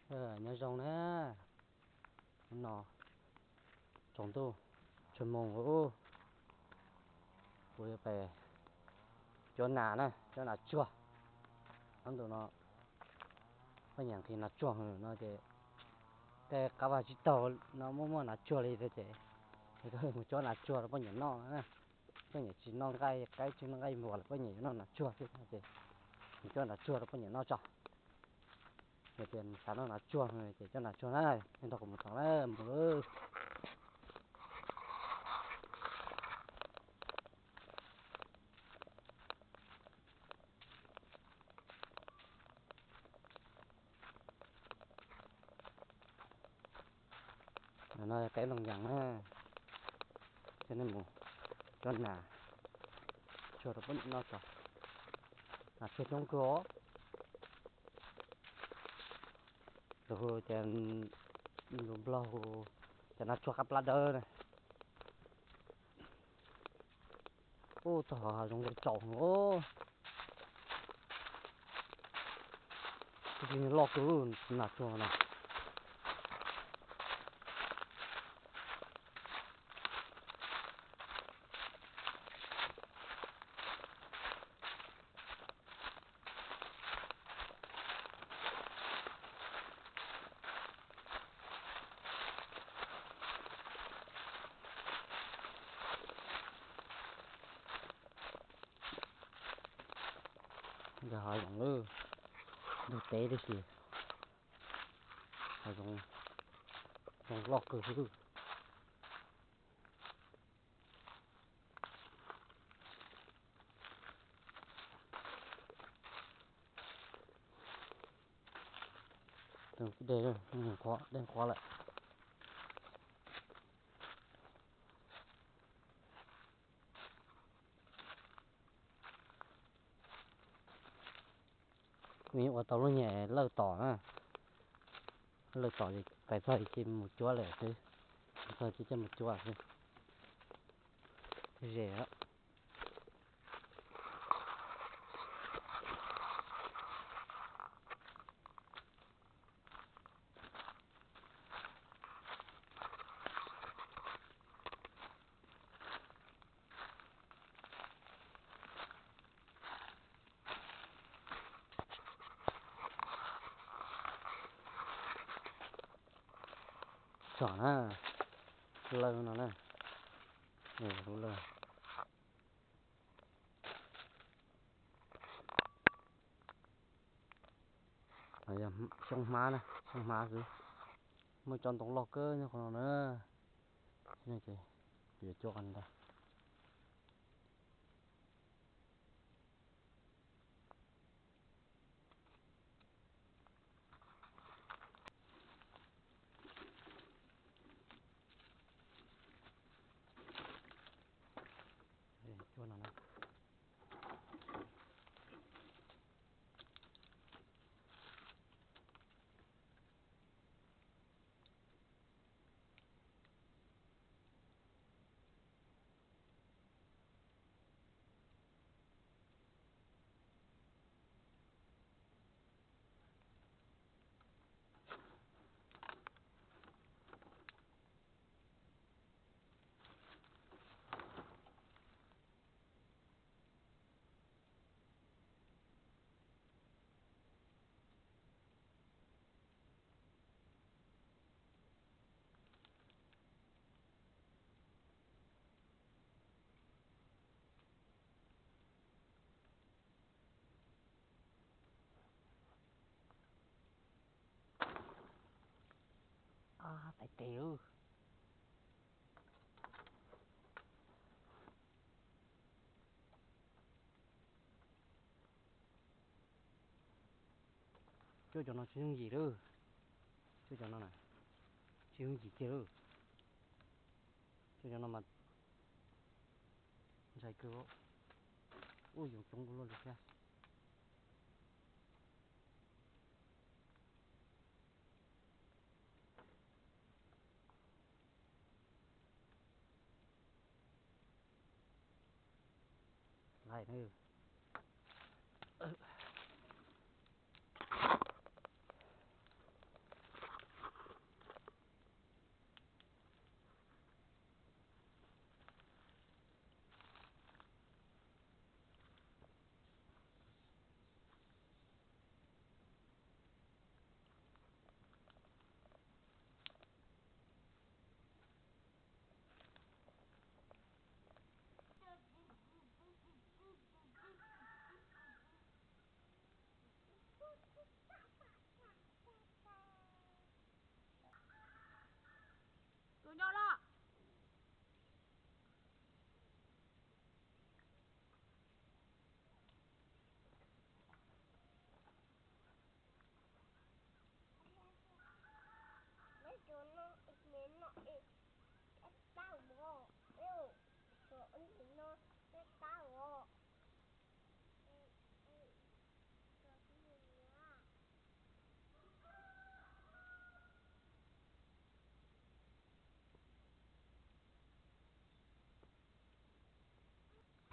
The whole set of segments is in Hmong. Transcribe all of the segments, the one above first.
Nyob zoo na, no tsaus ntuj tsaus moos ub, kuv yuav pem cuab nas na, cuab nas tsuag. Ob ntu no poj niam nqhis nas tsuag no ces tej qab vaj tsib taug no muaj muaj nas tsuag li thiab ces mus cuab nas tsuag rau poj niam noj na. Poj niam tsis noj nqaij qaib tsis noj nqaij npua los poj niam yuav noj nas tsuag xwb ces mus cuab nas tsuag rau poj niam noj tso. Yog tias xav noj nas tsuag ces cuab nas tsuag na, nej nrog kuv mus tod na, mus. No qaib looj yas na, coj nej mus cuab nas tsuag rau poj niam noj tso. Nas tsuag coob kawg os. Lus hu tias, lus Nplog hu tias nas tsuag qab plab dawb na. Ub, txog hav zoov zoo tsaus os. Twb tsis loj kawg nas tsuag no. Ntawm hav zoov lawm, ntug teb tib si, hav zoov, zoov loj kawg xwb. Dej qhuav, dej qhuav lawm. Kuv yeej ua tau lub nyem lawj tom na, lawj tom es pais txog ces mus cuab lawm xwb, txog ces coj mus cuab xwb. Ze. Tsom na, lawj no na, lawj. Xyoob hmab na, xyoob hmab xwb. Muaj cov ntoo loj kawg nyob qhov no na. Ces kuv yuav cuab qhov ntawd. Cuab no na. Ab, pais tes lawm. Cuab cov no tsis yooj yim lawm. Cuab cov no na, tsis yooj yim kiag lawm. Cuab cov no mas ntshai kawg. Ub, yoov coob luaj li thiab. Laij na.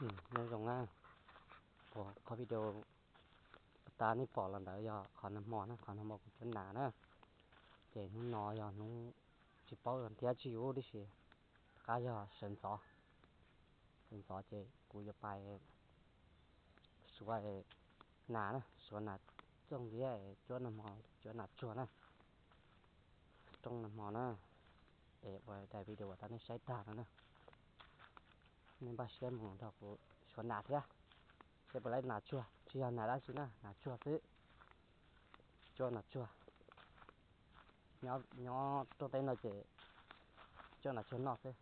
Nyob zoo na, qhov video tas nej pom los ntawd yog qhov nag hmo na, qhov nag hmo kuv cuab nas na. Ces hnub no yog hnub tsis paub thiab tsis yuav tib si, qab yog sawv ntxov, sawv ntxov ces kuv yuav pais suav nas na, suav nas txooj liab cuab nag hmo, cuab nas tsuag na. Rooj nag hmo na, es ua daim video uas tau nej saib tag no na, nej npaj siab mus nrog kuv suav nas thiab, seb puas laib nas tsuag, tsis yog nas dab tsi na, nas tsuag xwb, cuab nas tsuag. Nyob rooj teb no ces cuab nas tsuag noj xwb.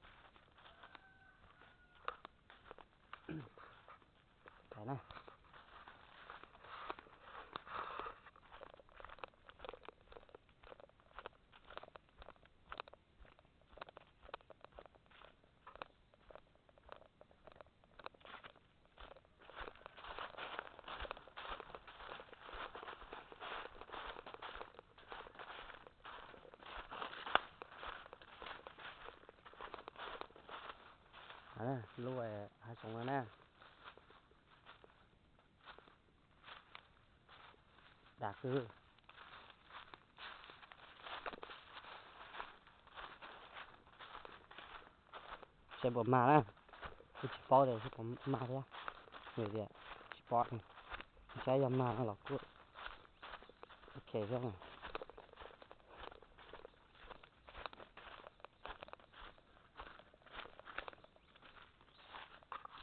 Lub hav zoov no na, dag kwv. Seb puas mag na, kuj tsis paub tias seb puas mag thiab, vim tias tsis pom, saib yog mag no los kuj ok thiab.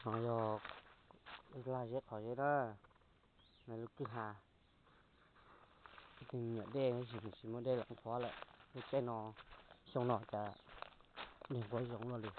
No yog ib laj zeb qhov zeb na, lub kwj ha. Ib tug me nyuam dej tab sis tsis muaj dej los qhuav lawm, lub caij no, xyoo no cas dej qhuav zoo luaj li.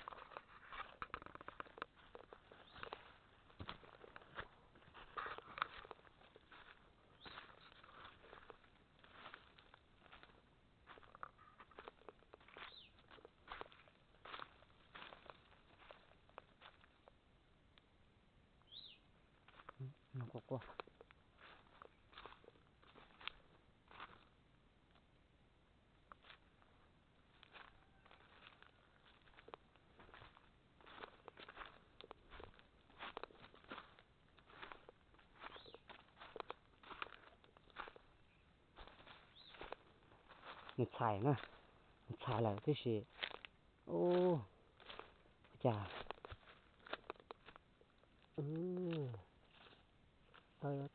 Nws txhais na, nws txhais lawm tib si. Ua cas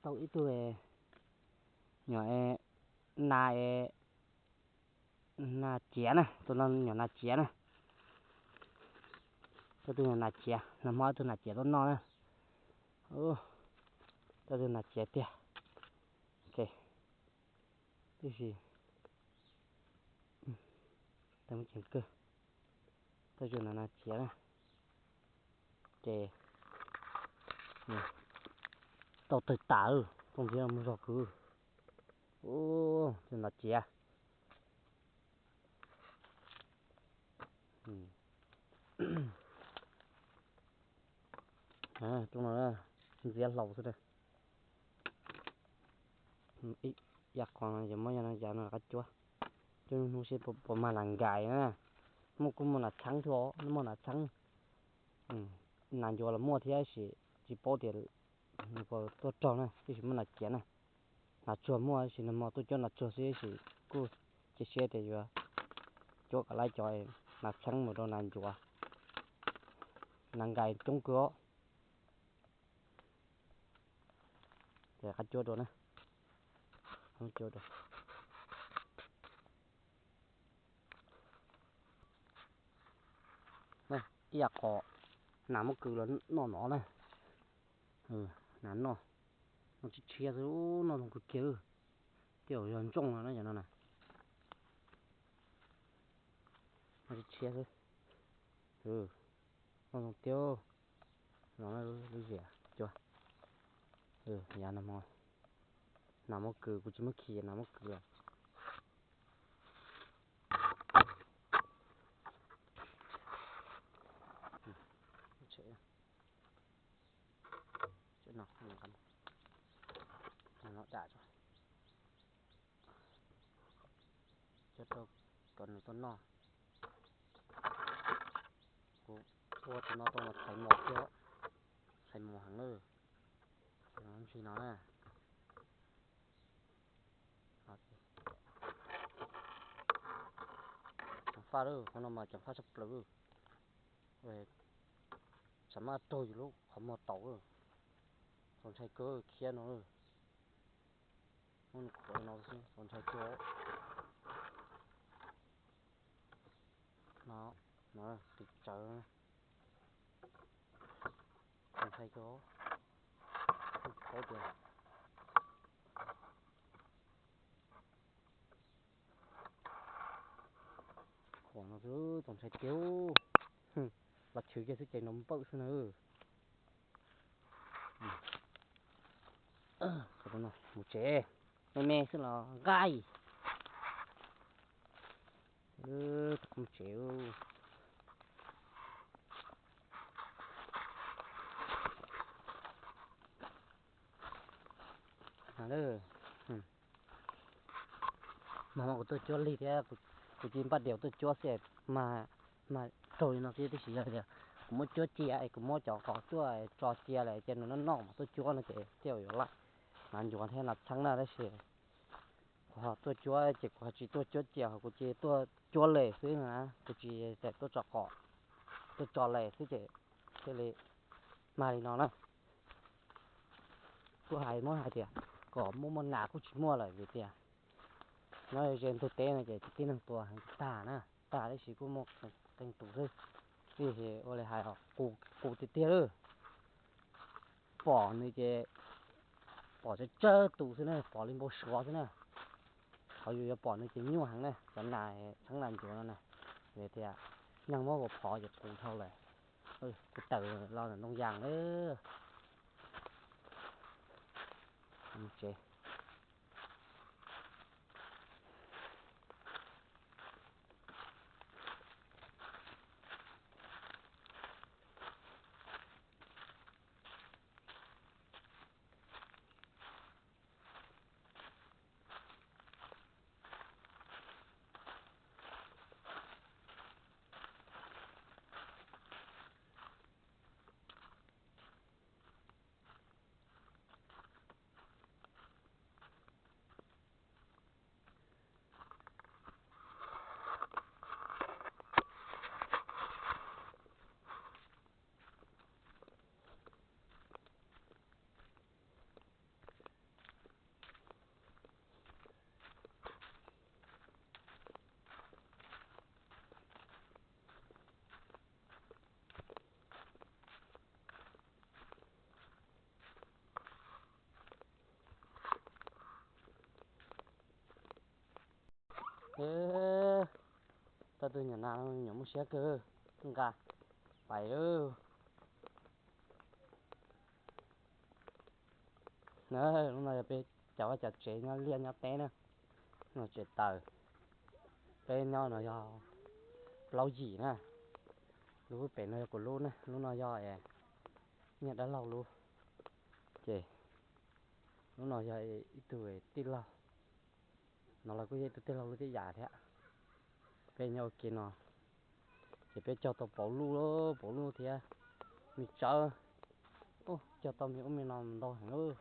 tau ib tug nyuam nas, nas ciav na, tus no nyuam nas ciav na. Tau tus nyuam nas ciav, nag hmo ib tug nas ciav tuaj noj na. Tau tus nas ciav tiag. Ok, tib si, tau muaj ceev kawg. Tau tus nas ciav na, ces tau tawg tas, tau ntiav mus zog kwv. Tus nas ciav. Rooj no ntxiab hlau xwb. Ib yam qhov no ces muab yog no, yam no rov qab cuab, cuab hnub seb puas mag nas nkais na. Muaj kuj muaj nas txheeb thiab os, muaj nas txheeb. Nas ncuav los muaj thiab tab sis tsis paub tias nws puas tuaj raug na, tab sis muaj nas ciav na. Nas tsuag muaj tab sis nag hmo tuaj cuab nas tsuag xwb tab sis kuj cia siab tias yuav cuab kom laib cov nas txheeb mus rau nas ncuav. Nas nkais coob kawg os. Ces qab cuab dua na, cuab dua. Ib yam qhov nas muaj kws los noj no na. Nas noj, noj tshiab tshiab xwb, noj zoo kawg kiag. Tej zaum yog ntsooj no na, cov no na. Noj tshiab tshiab xwb. Noj zoo tiag. Los lub ziam cuab. Yav no nas muaj kws, kuv tsis muab khi, nas muaj kws lawm. Cov rau kom nws tuaj noj. Kuv ua tus no tau los thaiv mos thiab. Mus heev lawm. Ntsis no na. Ceev faj lawm, qhov no mas ceev faj tshaj plaws. Txawm maj raug yus lub qhov muag tau. Txaus ntshai kawg khiab no. Muab nws qhuav no xwb txaus ntshai kawg. No, no, ris tsawv. Txaus ntshai kawg. Paub tias qhuav no xwb txaus ntshai tiag. Los chwv kiag xwb ces nrov npawm xwb na. Mus tsev, me me xwb los nqaij. Mus tsev. Mas mas kuv tuaj cuab lig thiab, kuv cia npaj diav tuaj cuab xwb mas, mas raug li no xwb. Tab sis yog tias kuv muab cuab cia es kuv muab cov qos tuaj tso cia lawm ces nws noj noj mas tuaj cuab no ces thiaj yuav laj. Nas ncuav thiab nas txheeb na, tab sis kuv ho tuaj cuab ces kuv ho tsis tuaj cuab cia, ho kuv cia tuaj cuab les xwb na, kuv tsis tuaj tso qos, tuaj tso les xwb ces thiaj li mag li no na. Kuj hais muab hais tias kom muaj muaj nas kuj tsis muaj lawm vim tias nyob ze ntug teb no ces tib neeg tua heev tag na, tag tab sis kuj muaj qee tus xwb. Ua li hais qus tiag tiag lawm. Pom nws ces pom tsawg tsawg tus xwb na, pom li npau suav xwb na. Qhov yus yuav pom nws ces nyuaj heev na, cov nas txheeb nas ncuav no na. Vim tias nyeej muab ua phov ces qus dhau lawm. Kuv tawm los ntoo yas lawm. Tsev. Tau tus nyuam nas nyuam muaj siab kawg, nqa pais lawm. Lub no yog peb cov vaj cov tsev nyob liaj nyob teb na. No tsev taws, peb nyob no yog plaub yim na. Lub pem no yog kuv lub na, lub no yog niag dab laug lub. Ces lub no yog ib tug tij laug, no los kuj yog ib tug tij laug lub tij yam thiab. Peb nyob ua ke no ces peb cog tau pauv luj, pauv luj thiab me tsawb, cog tau me ub me no ntau heev lawm.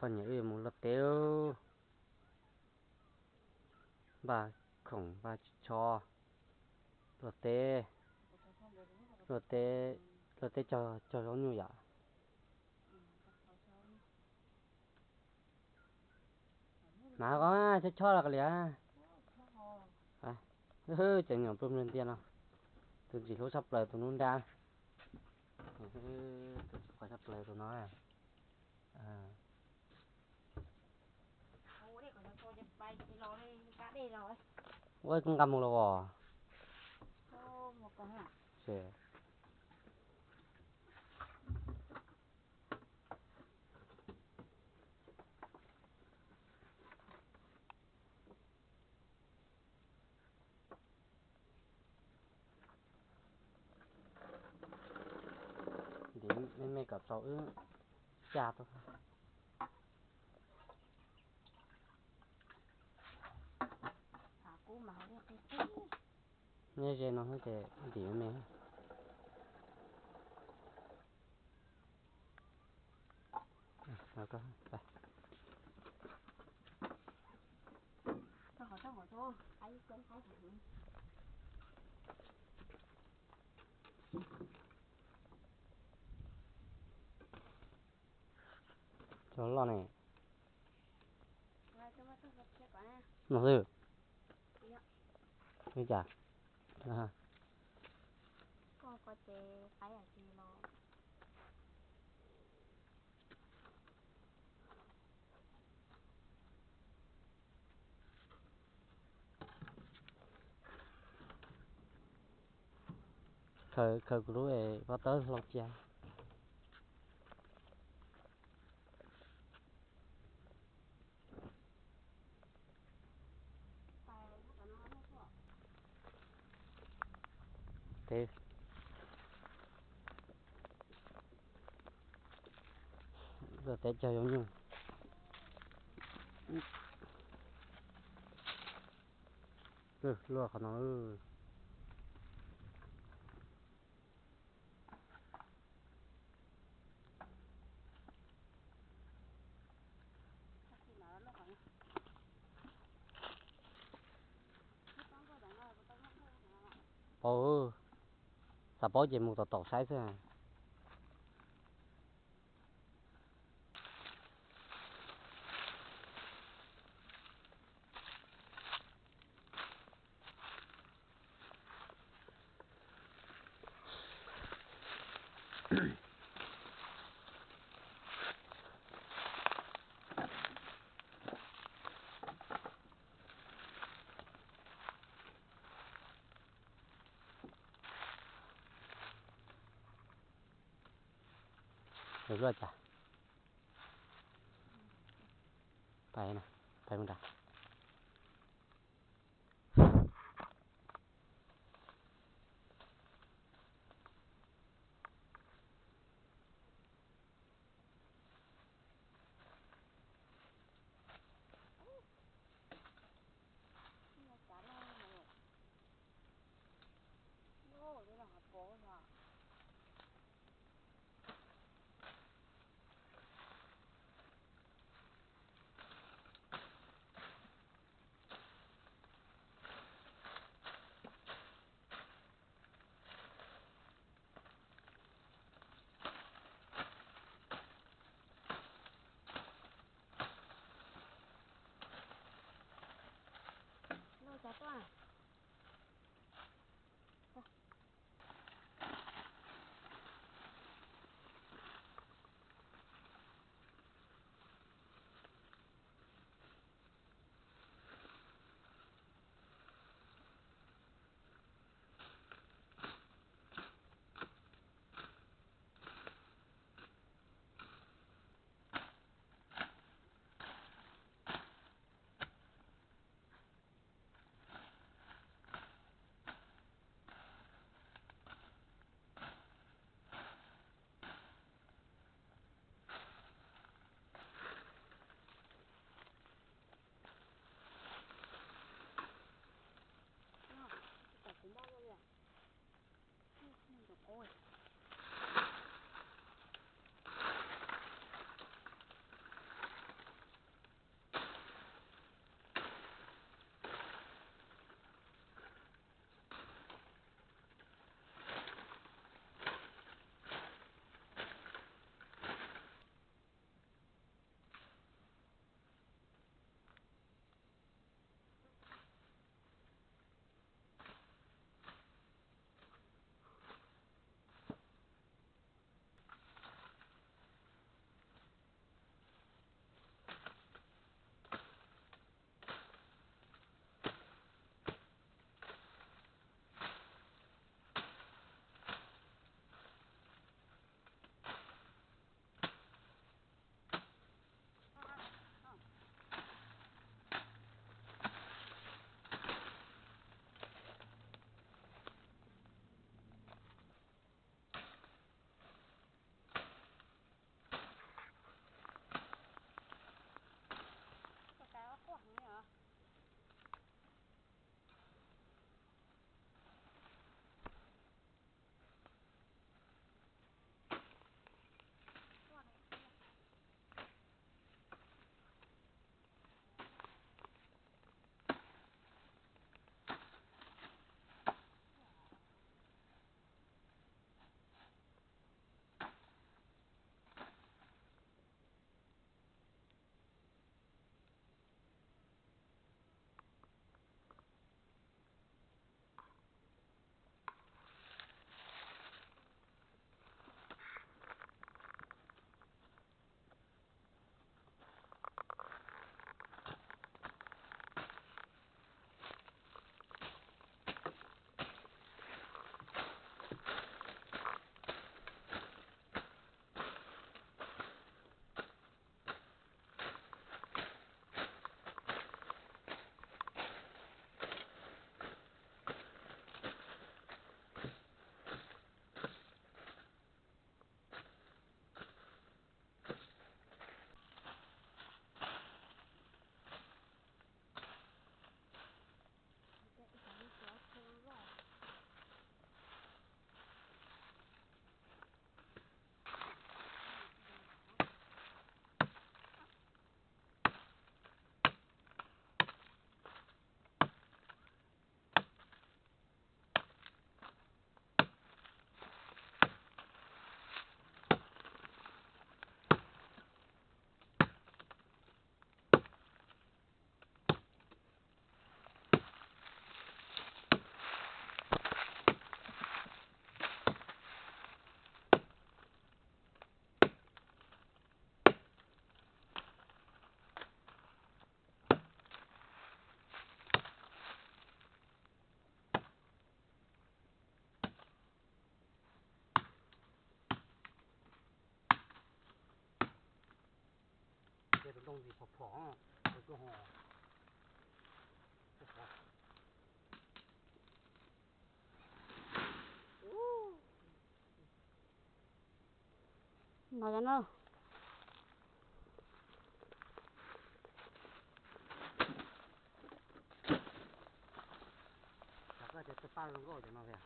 Poj niam wb mus luaj teb, npaj khoom npaj tsho, luaj teb, luaj teb, luaj teb cog zaub nyuj yom. Mas koj chob chob los lias. Cov nyuam pw ntiag ntiag no, tus ntxim hlub tshaj plaws tus nruab nrab, tus tsis qhuas tshaj plaws tus no. Ua kuv nqa mus los os. Ntim me me kom txaus wb Cas tau. Nyob ze no ces ntim me. Cov loj ne. No xwb. Li cas? Khaws, khaws kuv lub pob tawb hlau cia. Tes, luaj teb cog yoov nyuj. Luaj qhov no. Paub, xav paub ces mus tom tom saib xwb. Luaj cas. Pais na, pais mus nrad. Ntxim phom phom, no no. Koj tias tus paj zoo nkauj cov no tiag.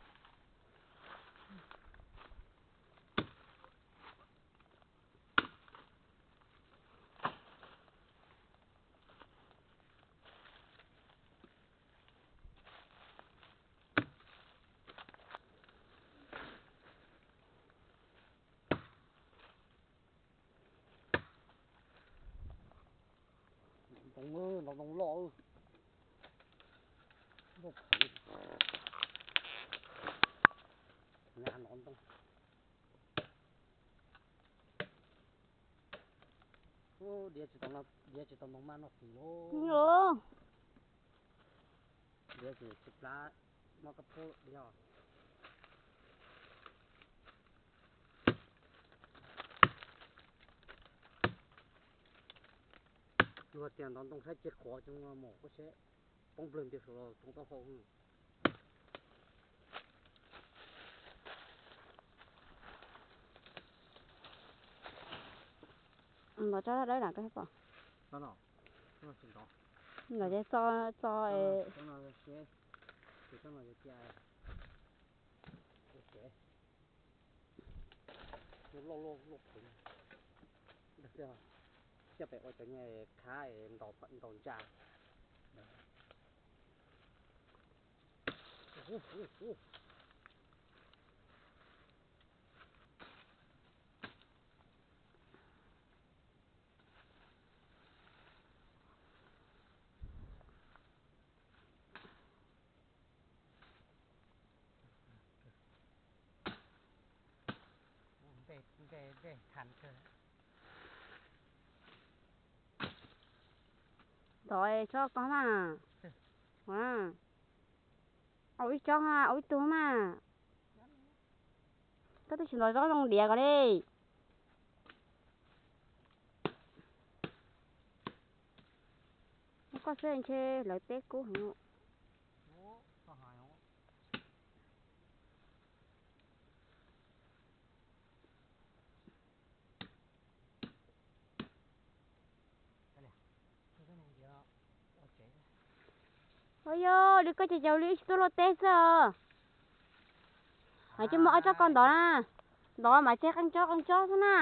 Ntoo, ntoo loj, loj kheev. Nyab no ntoo. Diav tsis tau, diav tsis tau ntoo maj noj fis lauj. Diav ces tsis plab, mob kab phub diav. Luag tias ntov ntoo saib tsis qhuav cov mus kuj seb poob nplawg ntiag saud los tsoo taub hau. Ntov tsob dawb na koj pom. Ntov ces txo, txo. Loj loj loj kheev. Coj pem ua cov nyuag khab ntaus ntsa. Ntov tsob koj mas. Au ib tsob, au ib tug mas. Koj twb tsis ntov tsob zoo diav ko li. Koj xwb ntshe lawv teb kub heev. Ua yog li koj ces cas li wb tsis tuaj luaj teb xwb os. Mas coj muaj ob tsob koj ntov na, ntov mas tseg qee tsob qee tsob xwb na.